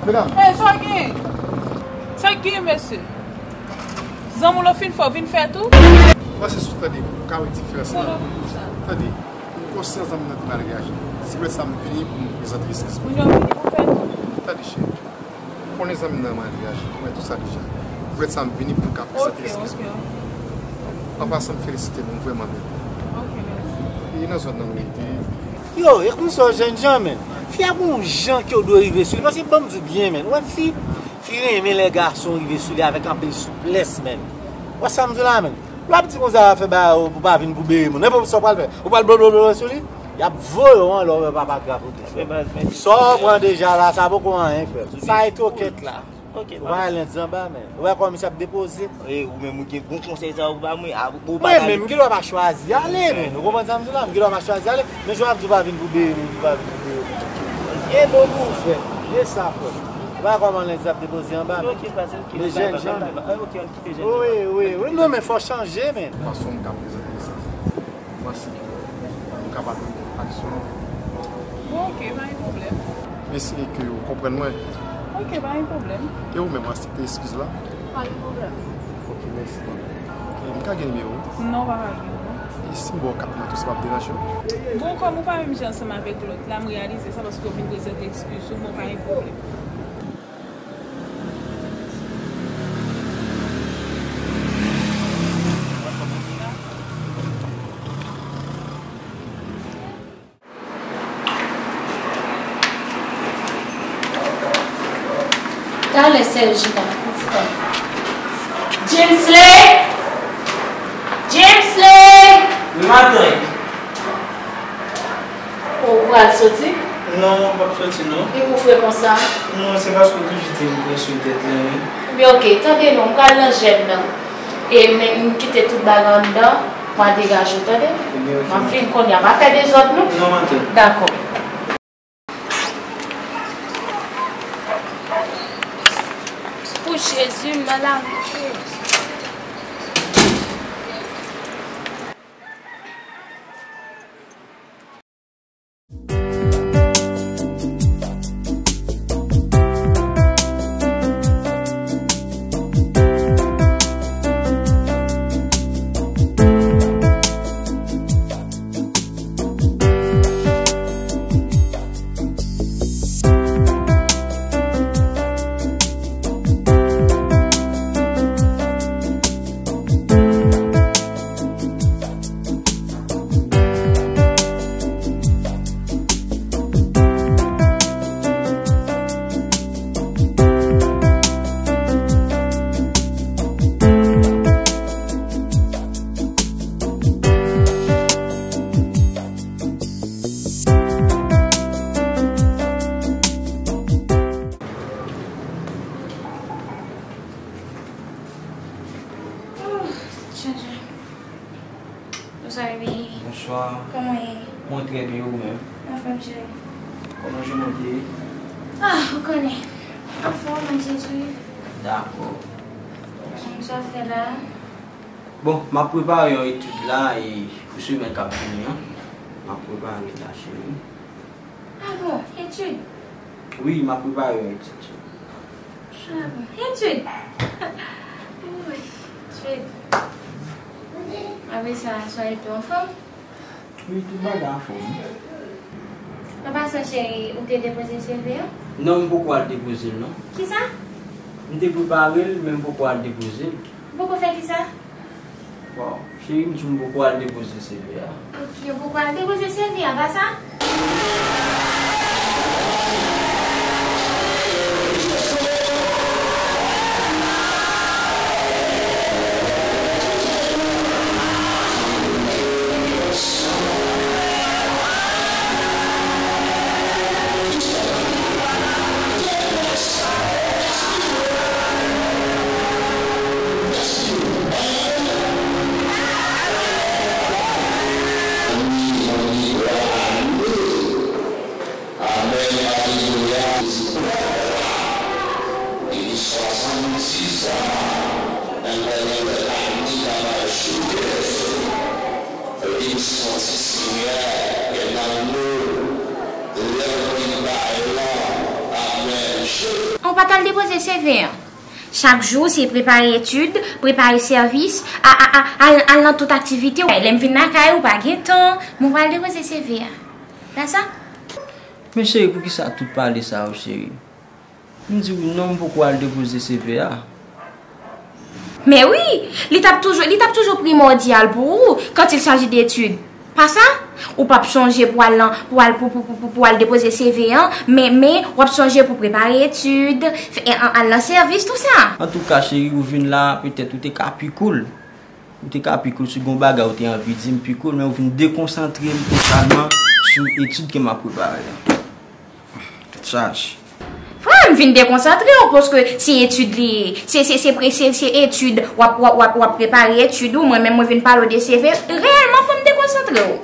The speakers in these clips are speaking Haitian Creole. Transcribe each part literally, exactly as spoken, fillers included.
Medam. Hey, sa w gen? Sa w gen, mesye? Zanmi w lan fin fè w vin fè tou? Ou panse sou tande, ou ka wè diferans lan? Tande, m konsyan zanmi w lan te mal reyaji. Se poutèt sa m vini pou m prezante eskiz mwen. Ou vini pou fè tou? Tande, cheri. Ou konnen zanmi w lan mal reyaji. Ou wè tout sa deja. Se poutèt sa m vini pou m ka prezante eskiz mwen. An pasan, m felisite nou, m vrèman byen. Ok, mèsi. E nan zòn nan nou rete? Yo, e konsa w jènjan, menn. Fi a gon jan ke w dwe rive sou li, paske ban m di w byen, menn. Ou wè fi, fi renmen lè gason rive sou li avèk anpil souplès, menn. Ou wè sa m di w la, menn? Lè w ap di konsa, fè bagay ou, pou pa vin pou bere moun. Nenpòt sa w pral fè. Ou pral blo blo blo sou li? Y ap voye w anlè w wè papa grav ou te fè. Sa w pran deja la, sa poko anyen, frè. Sa e tokèt la. Ok, ou pa lent anba, menn. Ou wè kòman misye ap depoze? E ou menm ou gen bon konsèy sa ou ba mwen, a, ou pa... Mwen menm, m gen dwa pa chwazi ale, menn. Ou konprann sa m di w la? M gen dwa pa chwazi ale. Men jan w ap di w pa vin pou bere moun, ou pa vin pou bere moun. E bon pou ou, frè. E sa, frè. Ou pa wè kòman lent ap depoze anba, menn. Ok, pase, ok. Le jènjan. Ok, ann kite jènjan. Wi, wi, wi. Non, men fò chanje, menn. Fason m ka prezante mesaj la. Mwen panse ke nou kapab mete an aksyon. Bon, ok, pa gen pwoblèm. M eseye ke ou konprann mwen. Ok, pa gen pwoblèm. E ou menm, ou aksepte eskiz la? Pa gen pwoblèm. Ok, mèsi, man. E m ka gen nimewo w? Non, ou pa ka gen, non. E si m ba w kat mwen tou, sa p ap deranje w? Bon, kòm ou pa menm jan ansanm avèk lòt la, m reyalize sa paske w vin prezante eskiz ou, bon, pa gen pwoblèm. Talè, sèl chita. Jamesley! Jamesley! Wi, matant. Ou pral soti? Non, m p ap soti, non. Li pou fre konsa? Non, se paske w toujou di m pran swen tèt la, wi. Ebyen, ok, tande non, m pral nan jèn nan. E men m kite tout bagay anndan, m a degaje w, tande? Ebyen, ok. M ap vin kounye a, pa fè dezòd, non? Non, matant. Dakò. Pou Jezi, m nan lari. Bonswa, bebe. Bonswa. Kòman w ye? Mwen trè byen, ou menm? Anfòm, cheri. Kòman jounen w te ye? Ah, ou konnen. Anfòm, ak Jezi. Dakò. Sa w fè la? Bon, m ap prepare yon etid la e pou semèn k ap vini an. M ap prepare l la, cheri. Ah bon, etid? Wi, m ap prepare yon etid, cheri. Ah bon, etid? Wi, etid. Apre sa, sa w tou anfòm? Wi, tout bagay anfòm. An pasan, cheri, ou te depoze C V a? Non, m poko al depoze l, non. Kisa? M te prepare l, men m poko al depoze l. Ou poko fè kisa? Bon, cheri, m di w m poko al depoze C V a. Ok, ou poko al depoze C V a, pa sa? Amèn, alelouya. Li gen swasanndiz an, nan lè l annik nan majorite. Li santi Senyè nan nou, lè l vin bay lan. Amèn. Ou pa t al depoze C V an. Chak jou, se prepare etid, prepare sèvis, a, a, a, al, al nan tout aktivite w. Lè m vin lakay ou, pa gen tan. Mwen pral depoze C V a. Pa sa? Men cheri, poukisa tout pale sa yo, cheri? M di w non, m poko al depoze C V a. Men wi, li t ap toujou, li t ap toujou primòdyal pou ou quand il s'agit d'études. Pa sa? Ou p ap sonje pou al nan, pou al, pou, pou, pou, pou, pou al depoze C V an, men, men w ap sonje pou prepare etid, fè, e, an, al nan sèvis, tou sa. Antouka, cheri, ou vin la, petèt ou te ka pi cool. Ou te ka pi cool, si gon bagay ou te anvi di m pi cool, men ou vin dekonsantre m totalman sou etid ke m ap prepare an. Tèt chaje. Frè, m vin dekonsantre w, paske se etid li ye. Se, se, se, pre- se, se etid w ap, w ap, w ap, w ap prepare etid ou. Mwen menm, mwen vin pale w de C V. Reyèlman, fò m dekonsantre w.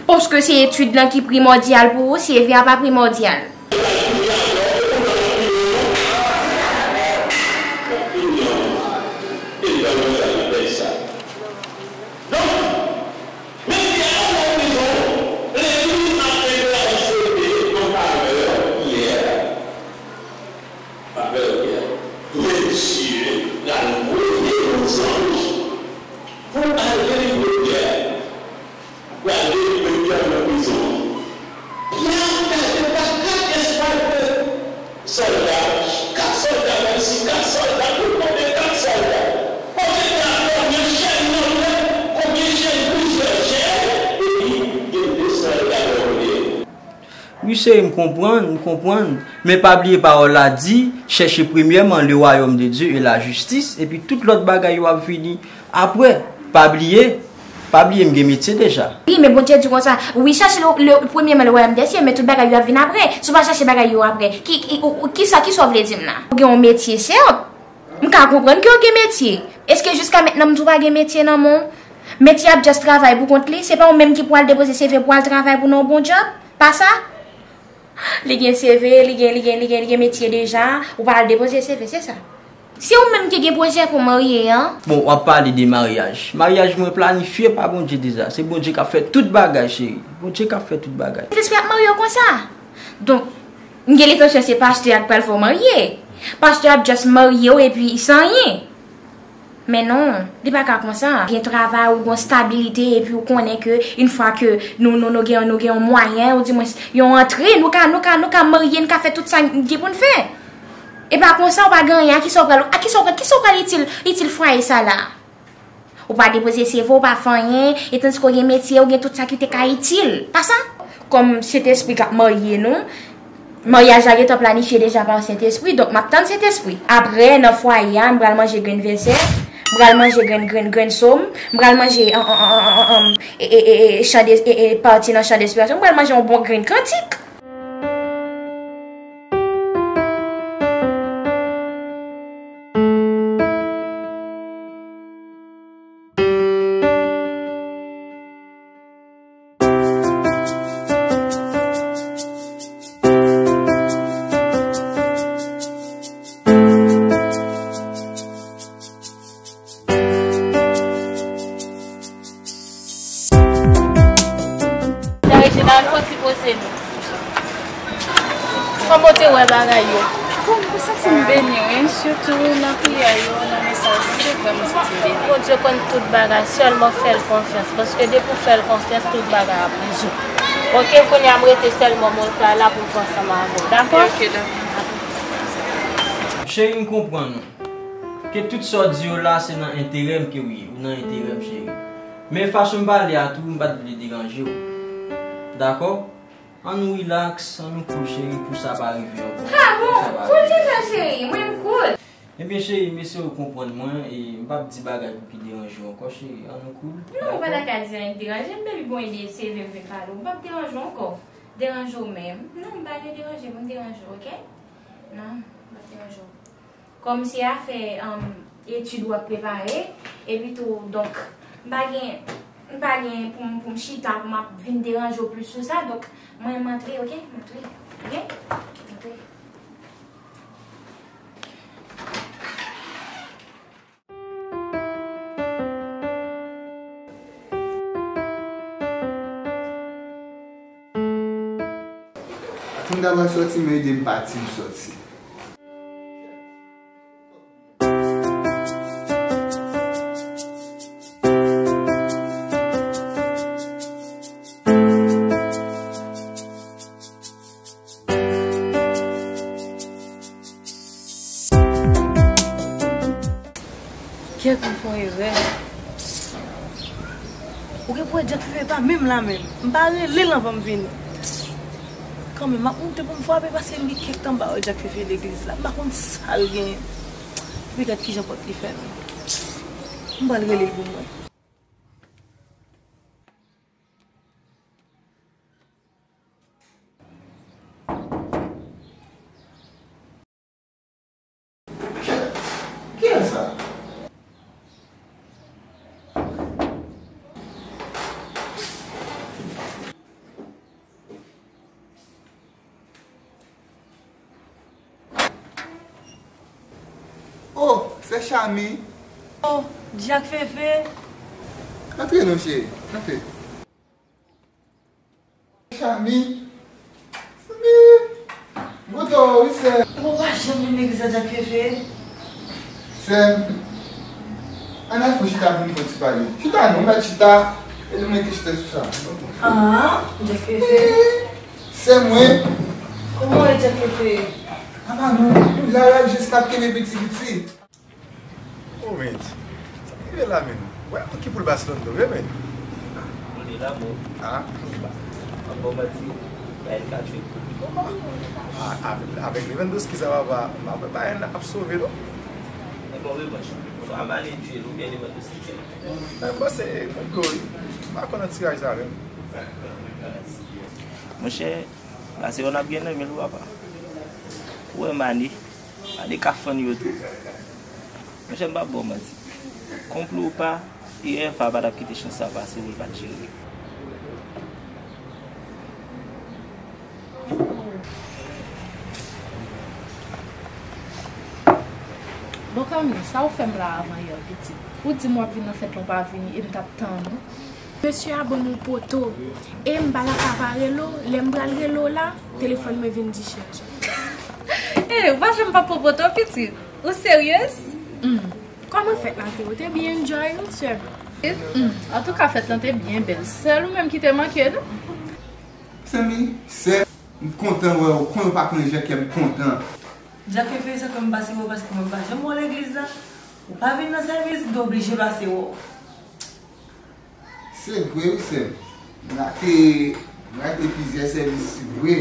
Paske se etid lan ki primòdyal pou ou, C V a pa primòdyal. Donk, mesye a nan prizon, legliz ap enplase de an favè Pyè. Favè Pyè. Men Dye pral voye yon zanj pou al delivre Pyè. Pou al delivre Pyè nan prizon an. Pyè ap pèdi pa kat espwa de sòlda, kat sòlda, menm si kat sòlda, pou konte kat sòlda. Poze kat, konbyen chèn nan men, konbyen chèn, plizyè chèn, epi gen de sòlda lòt kote. Wi, cheri, m konprann, m konprann. Men pa bliye pawòl la di, chèche premyèman le royaume de Dieu et la justice, epi tout lòt bagay yo ap vini apre. Pa bliye, pa bliye m gen metye deja. Wi, men Bondye di konsa, wi, chache le, le, premyèman le royaume des cieux, men tout bagay yo ap vin apre. Si w pa chache bagay yo apre, ki, ki, ou, ou, kisa, kisa w vle di m la? Ou gen yon metye, sèt. M ka konprann ke w gen metye. Èske jiska mentnan m di w pa gen metye nan men w? Metye ap just travay pou kont li, se pa ou menm ki pou al depoze C V pou al travay pou nan yon bon djòb? Pa sa? Li gen C V, li gen, li gen, li gen, li gen metye deja, ou pa al depoze C V, se sa. Se ou menm ki gen pwojè pou marye an. Bon, w ap pale de maryaj. Maryaj mwen planifye pa Bondye deja. Se Bondye k ap fè tout bagay, cheri. Bondye k ap fè tout bagay. Sentespri ap marye w konsa. Donk, m gen lentansyon se pastè a k pral fè w marye. Pastè ap just marye w epi san anyen. Men non, li pa ka konsa. Gen travay ou gon stabilite epi ou konnen ke yon fwa ke nou, nou, nou gen, nou gen yon mwayen, ou dimwens yon antre, nou ka, nou ka, nou ka marye, nou ka fè tout sa n gen pou n fè. E pa konsa, ou pa gen anyen, a kisa ou pral, a kisa ou pral, kisa ou pral itil, itil fwaye sa la? Ou pa depoze C V, ou pa fè anyen, e tandis ke w gen metye, ou gen tout sa ki te ka itil. Pa sa? Kòm Sentespri k ap marye nou, maryaj la gentan planifye deja pa Sentespri, donk m ap tann Sentespri. Apre, nan fwaye a, m pral manje grenn vèsè, m pral manje grenn, grenn, grenn sòm, m pral manje, an, an, e, e, e, e, chan de, e, e, pati nan chan de espirasyon, m pral manje yon bon grenn kantik. Sè Reginald, fò ti poze nou. Kòman w te wè bagay yo? Bon, mwen santi m beni, wi, sitou nan priyè yo, nan mesaj yo, m te vrèman santi m beni. Bondye konn tout bagay, sèlman fè l konfyans, paske depi w fè l konfyans, tout bagay ap rezoud. Oke, kounye a m rete sèlman mwen la pou m fè ansanm avè w, dakò? Oke, dakò. Cheri, m konprann ou. Ke tout sa w di yo la, se nan enterè m ke w ye, ou nan enterè m, cheri. Men fason m pale a tou, m pa t vle deranje w. Dakò? Ann nou rilaks, ann nou cool, cheri, pou sa pa rive ankò. Ha, bon, cool gentan, cheri, mwen m cool. Ebyen, cheri, m eseye w konprann mwen, e m p ap di bagay pou ki deranje w ankò, cheri, ann nou cool. Non, ou pa ta ka di anyen ki deranje m, baby, bon, e de C V m vin pale w, m p ap deranje w ankò. Deranje w menm. Non, m pa gen deranje, m deranje w, oke? Non, m p ap deranje w. Kòm se afè, um, etid w ap prepare, epi tou, donk, m pa gen, m pa gen pou m, pou m chita, pou m ap vin deranje w plis sou sa, donk, mwen, m antre, oke? M antre, oke? M antre. Pou m ta pral sòti, men ede m pati m sòti. Yè m fè yon erè. Ou gen pou wè Djak Fefe pa menm la menm. M pa rele l anvan m vini. Kanmenm, m ap monte pou m frape paske m gen kèk tan m pa wè Djak Fefe legliz la. M pa konn sa l genyen. Epi gad kijan pòt li fèmen. M pral rele l pou m wè. Kiyès sa? Oh, sè Chami. Oh, Djak Fefe. Antre non, cheri. Antre. Chami. Chami. M kontan wè w wi, sè. Ou pa janm vin legliz la, Djak Fefe? Sè m, ann al fè w chita pou n fè yon ti pale. Chita non, mèt chita. E nou mete chita sou sa. Ah, Djak Fefe. Sè mwen. Kòman w ye, Djak Fefe? Apa non, nou la, la, jis n ap kenbe piti piti. Oh, men, sa ki rive la, men? Wè, ki poul Baselòn tou, wi, men. Ah, nou de la, bro. Ah. M ap ba w manti, Bayern ka tchwe pou li. Ah, avèk, avèk Lewandowski sa, papa, m ap wè Bayern ap sove, non. E bon, revanch. Swa Mane tchwe l, oubyen Lewandowski tchwe l. Mwen panse, mwen gwo, wi. M pa konn nan tiraj sa, menm. Monchè, Baselòn ap gen nan men l, papa. Ou wè Mane? Mane ka fann yo tou. Monchè, m p ap ba w manti. Konplo ou pa, U E F A pa t ap kite chans sa pase pou l pa t jere. Bon, Kami, sa w fè m la avan yè, pitit? Ou di m w ap vin nan fèt la, w pa vini, e m t ap tann ou. Mesye a ban m yon poto, e m pa ta ka pa rele w, lè m pral rele w la, telefòn mwen vin dichèje. Eh, ou pa janm pa pran poto, pitit. Ou seryez? Hmm. Kòman fèt la te? Ou te byen enjoy, wi, sè m? Hmm. Antouka, fèt lan te byen bèl. Sèl ou menm ki te manke, non? Mezanmi, sè, m kontan wè w. Konnen w pa konnen jan kè m kontan. Djak Fefe, sa fè m pase wè w paske mwen pa janm wè w legliz la. Ou pa vin nan sèvis, m te oblije pase wè w. Se vre wi, sè m. M rate, m rate plizyè sèvis vre.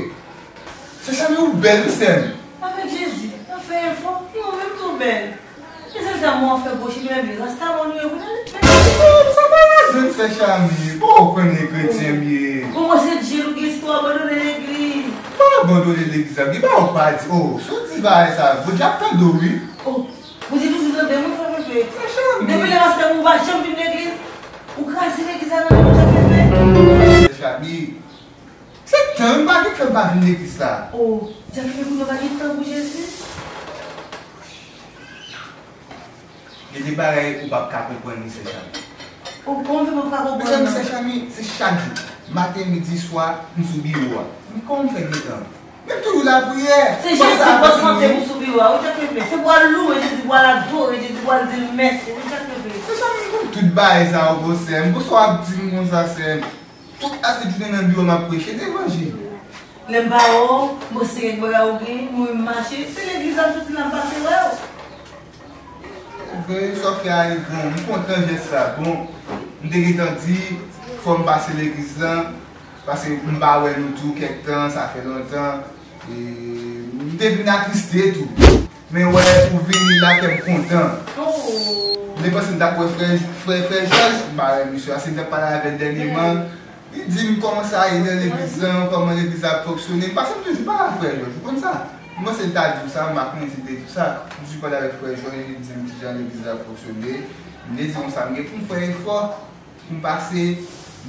Sè Chami, ou bèl wi, sè m. Avèk Jezi, nan fè efò, e ou menm tou bèl. E sè sa mwen fè gwo chimen, men rasta mwen nou ye pou n ale. Oh, sa pa ladann, sè Chami. Bon, ou konnen kretyen m ye. Bon, mwen se Dye, nou gen istwa abandone legliz. Pa abandone legliz la, gen bagay ou pa di. Oh, si w di bagay sa, Bondye ap tande w wi. Oh. Bondye toujou tande mwen, frè Pepe. Depi lè pastè mouri, ou pa janm vin legliz. Ou kraze legliz la nan men nou, Djak Pepe. Sè Chami, se tan m pa gen fè m pa vin legliz la. Oh, Djak Pepe, kounye a pa gen tan pou Jezi. Gen de bagay ou p ap ka konprann li, sè Chami. Ou konn fè m pa konprann. Mezanmi, sè Chami, se chak jou. Maten, midi, swa, m sou biwo a. Men kòman m fè gen tan? Men toujou lapriyè. Se Jezi k pral sante pou sou biwo a, wi, Djak Pepe. Se pou al louwe Jezi, pou al adore Jezi, pou al di l mèsi, wi, Djak Pepe. Sè Chami, m konn tout bagay sa yo, bon, sè m. Poukisa w ap di m konsa, sè m? Tout lasent jounen nan biwo m ap preche levanjil. Lè m pa wè w, m panse kèk bagay ou gen, mwen menm mache, se legliz la m soti la m pase wè w. Vre, sa w fè a e bon, m kontan jès sa. Bon, m te gentan di, fò m pase legliz lan, paske m pa wè nou tou kèk tan, sa fè lontan. E, m te vin atriste tou. Men wè ou vini la, kè m kontan. M te panse m t ap wè frè, frè, frè Jòj, m pa wè misye, paske m t ap pale avè l dènyèman. Li di m kòman sa ye nan legliz lan, kòman legliz la ap fonksyone. M pase m toujou pale ak frè Jòj, ou konn sa. M panse l ta di w sa, m pa konnen si l te di w sa. M toujou pale avèk frè Jòj, li di m kijan legliz la ap fonksyone. M te di konsa, m gen pou m fè efò pou m pase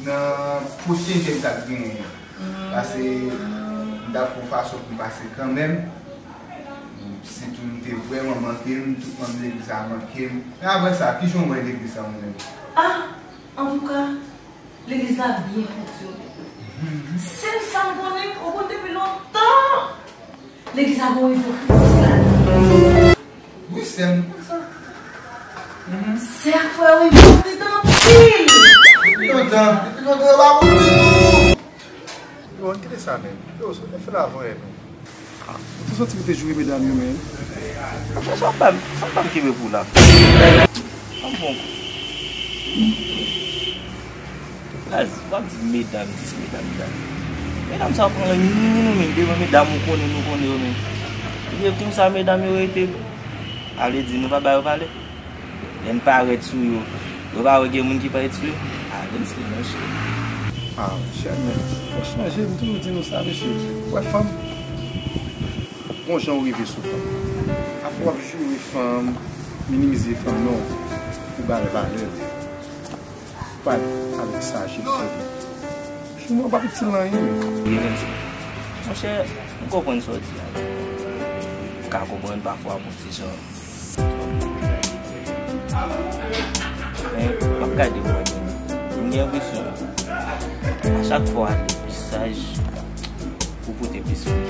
nan pwochen ke m t ap genyen an. Pase m t ap fè yon fason pou m pase kanmenm. Sitou m te vrèman manke l, tout manm legliz la manke m. Men apre sa, kijan w wè legliz la ou menm? Ah, antouka, legliz la byen fonksyone. Sèl sa m konnen, ou konn depi lontan, legliz la gen yon ipokrizi ladan l. Wi, sè m, m konn sa. Sè ak frè yo ipokrit anpil. Depi lontan, depi lontan, yo pa bon ditou. Yo, ann kite sa menm. Yo, sa w te fè la avan yè menm? Ah, ou te santi m te joure medam yo menm? Sa w pa m, sa w pa m kenbe pou la. Bon. Baz, w ap di medam, dis medam, medam. Medam sa yo pran lang ni nou menm, devan medam ou konnen, nou konnen yo menm. Ebyen, konsa medam yo rete, a vle di nou pa ba yo valè. Lè n parèt sou yo, yo pa wè gen moun ki parèt sou yo. A, vennsis monchè. A, monchè, men, fò chanje, m toujou di nou sa, mesye. Wè fanm, gon jan w rive sou fanm. Afè w ap joure fanm, minimize fanm, non. Ou ba l valè l. Pale avèk sajès, sèvi. Jou mwen pa itil nan anyen, men. Monchè, m konprann sa w di a. M ka konprann pafwa bon ti jan. Men, m ap gade mwen menm. M gen enpresyon, a chak fwa w ale plis saj, ou pote plis fri.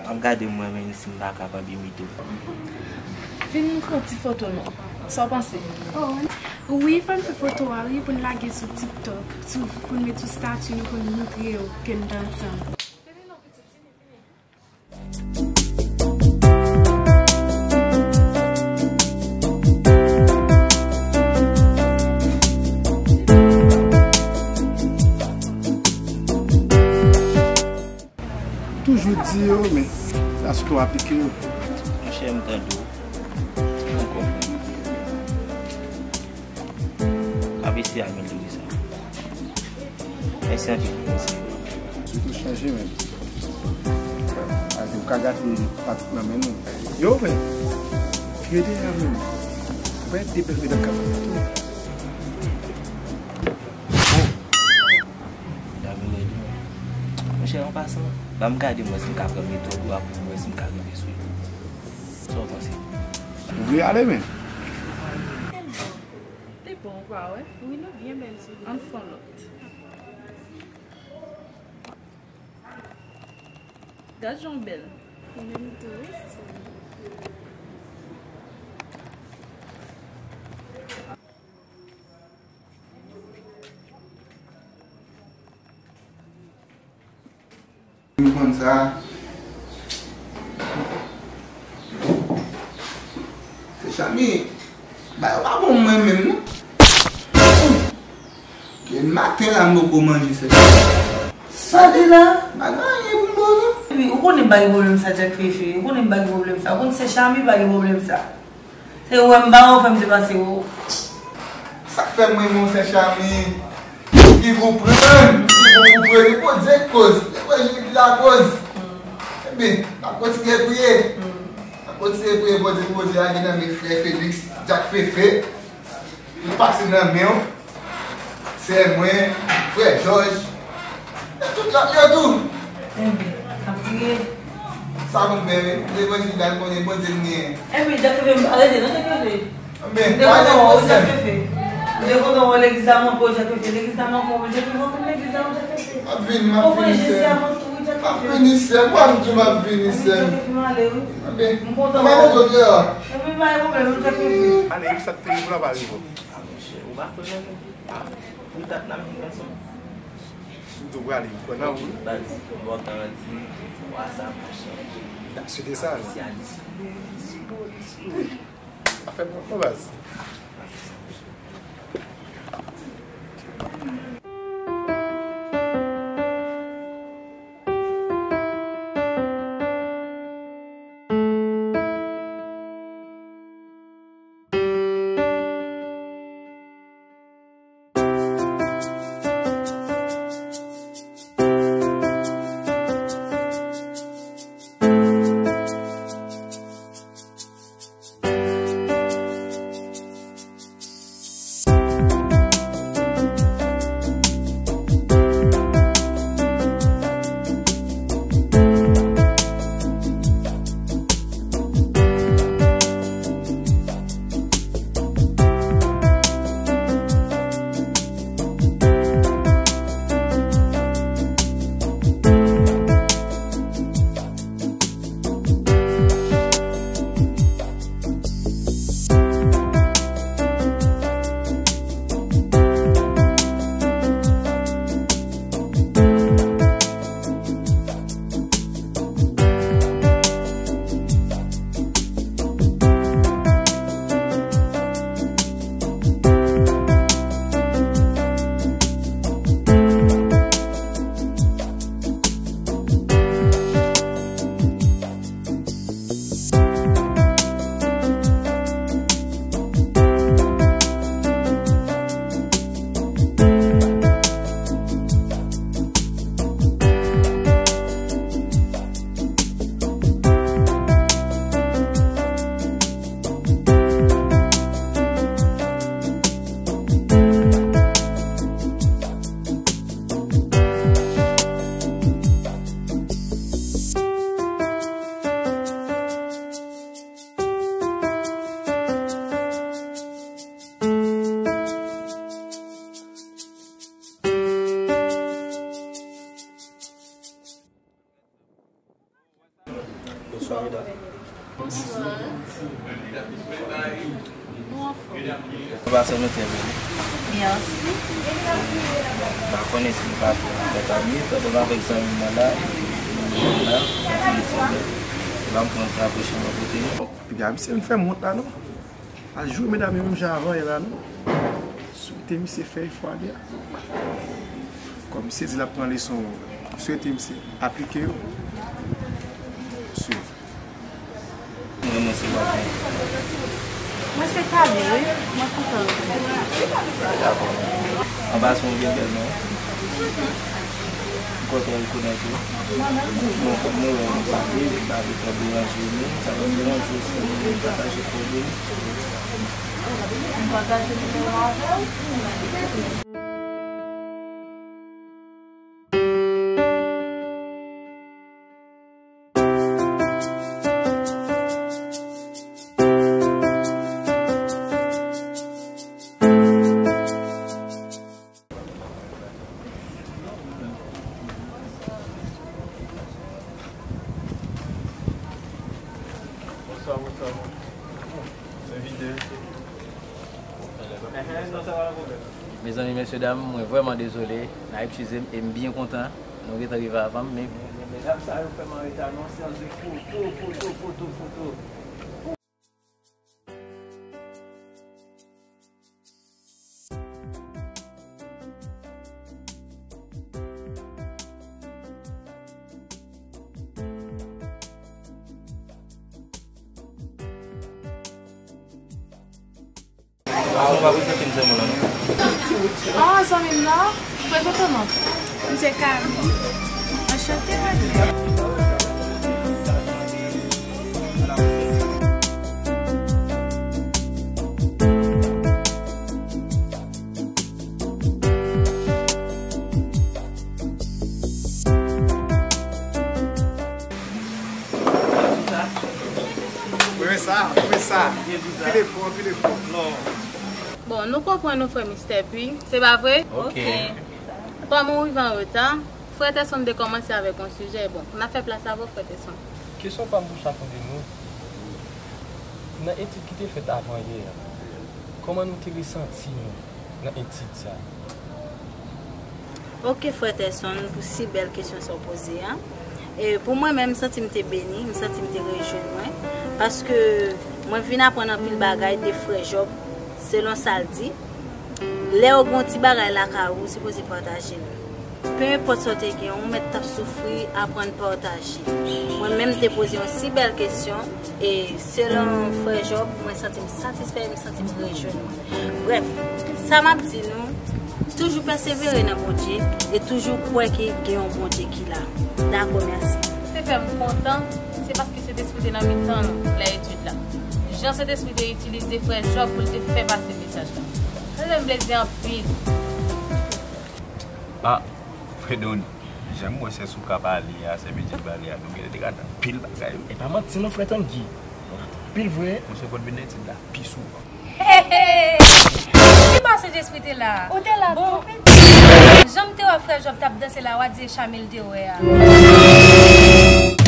M ap gade mwen menm si m pa kapab imite w. Vin pran ti foto non. Sa w panse? Wi, fò n fè foto a wi, pou n lage sou TikTok, sou, pou n met sou stati nou, pou n montre yo ke n t ansanm. Toujou di yo, men se aske w aplike yo. Monchè, m tande w. M konprann. M ap eseye amelyore sa. Mèsi anpil pou konsèy ou. Sitou chanje menm. Paske ou ka gate patik nan men nou. Yo, men. Vye de a menm. Ou pa de bèl medam ka fè tou. Medam yo rèd wi. Monchè, an pasan, ban m gade mwen si m ka pran metòd ou a pou m wè si m ka rive sou yo. Sa w panse? Ou vle ale, men? Li bon, ou pa wè? Wi, nou byen bèl sou li. Ann fè yon lòt. Gad jan w bèl. Ou menm tou, wi, sè. M konn sa. Se Chami. Bagay yo pa bon mwen menm non. Depi maten la m poko manje sè. Sa di la? Bagay pa anyen pou m bo non. Epi ou konnen m pa gen pwoblèm sa Jack Fefe. Ou konnen m pa gen pwoblèm sa. Ou konn sè Chami pa gen pwoblèm sa. Se ou wè m ba w fè m te pase ou. Sa k fè m renmen w sè Chami? Ki konprann, ki konprann. E Bondye k koz. E Bondye ki lakoz. Ebyen, n ap kontinye priye. N ap kontinye priye Bondye pou Bondye lage nan men frè Felix, Jack Fefe. Li pase nan men w. Sè mwen, frè Jòj, e tout lòt yo tou. Enben, n ap priye. Sa pou m fè, wi. Levanjil la, m konnen Bondye m genyen. Enben, Jakfefe, m pa rete non, Jakfefe. Enben, m te kontan wè w, Jakfefe. M te kontan wè legliz la, m ap wè w, Jakfefe. Legliz la, m ap wè w, Jakfefe. M ap vin legliz la, Jakfefe. M ap vin, m ap vini, sè m. M ap vini, sè m. Ou ap di m ap vini, sè m. Ou ap di m ale, wi. Enben, m kontan wè w. M ap kontan wè w. Enben, pa gen pwoblèm, Jakfefe. Ale, wi, sa k te rive la pa rive. A, monchè, ou pa kwè nan nou? A, pou dat n ap jwenn gason. M tou prale, m kwè nan ou. Baz, m ba w garanti, wa sa ap chanje. N ap swete sa, non? Sosyalis. Afè bon, non, baz. Ou pa sè nou trè byen. Mèsi. M pa konnen si nou pa fè anfèt a byen, pandan m avèk zanmi mwen la, epi nou la, nou ti mesye la. La m pran sa pwochen mwen kote nou. Piga misye vin fè m wont la non. Al jwe medam yo menm jan avan yè la non. Swete misye fè efò a byen. Kòm misye di l ap pran leson, swete misye aplike yo. Swiv. Mwen, mwen se Wadman. Mwen se Tabe, wi. Mwen kontan. Dakò. Anba son byen bèl non. M kontan rekonèt ou. Mwen, mwen wè nou pale, li pa vle fè deranje ou menm, sa pa deranje ou si nou pataje kòdone. M pataje nimewo avè w. Bonswa, bonswa. Se vide. Mezanmi, mesye dam, mwen vrèman dezole, n a eskize m e m byen kontan nou gentan rive avan m, men medam sa yo fè m an reta nan syans de foto, foto, foto, foto. Ah, ou pa prezante m zanmi w lan non. Ah, zanmi m nan? Prezante w non. M se Camille. Anchante, Camille. Renmen sa, renmen sa. Anpil efò, anpil efò. Bon, nou konprann nou frè Mistè P, se pa vre? Ok. Kòm ou rive an reta, frè Tèson te kòmanse avèk yon sijè. Bon, n ap fè plas avè w, frè Tèson. Kesyon pa m pou chak youn de nou. Nan etid ki te fèt avan yè a, kòman nou te resanti nou nan etid sa a? Ok, frè Tèson, pou si bèl kesyon sa w poze a. E pou mwen menm, m santi m te beni, m santi m te rejwenn mwen, paske mwen vin aprann anpil bagay de frè Jòb, selon sa l di. Lè w gen yon ti bagay lakay ou, ou sipoze pataje l. Pe enpòt sa w te gen, ou mèt t ap soufri, aprann pataje. Mwen menm, m te poze yon si bèl kesyon, e selon frè Jòb, mwen santi m satisfè, m santi m rejwenn mwen. Brèf, sa m ap di nou, toujou pèsevere nan Bondye e toujou kwè ke gen yon Bondye ki la. Dakò, mèsi. Te fè m kontan, se paske Sentespri te nan mitan nou lè etid la. Jan Sentespri te itilize frè Jòb pou l te fè pase mesaj la. Sa fè m plezi anpil. Ah, frè Don, jan m wè sè Souka pale a, sè Medjid pale a, nou genlè te ka di anpil bagay wi. E pa manti non, frè Tangi. Anpil vre. Mwen se konn vin nan etid la pi souvan. Ki pase Sentespri te la? Ou te la tou. Jan m te wè frè Jòb t ap danse la, w a di e Chami l te wè a.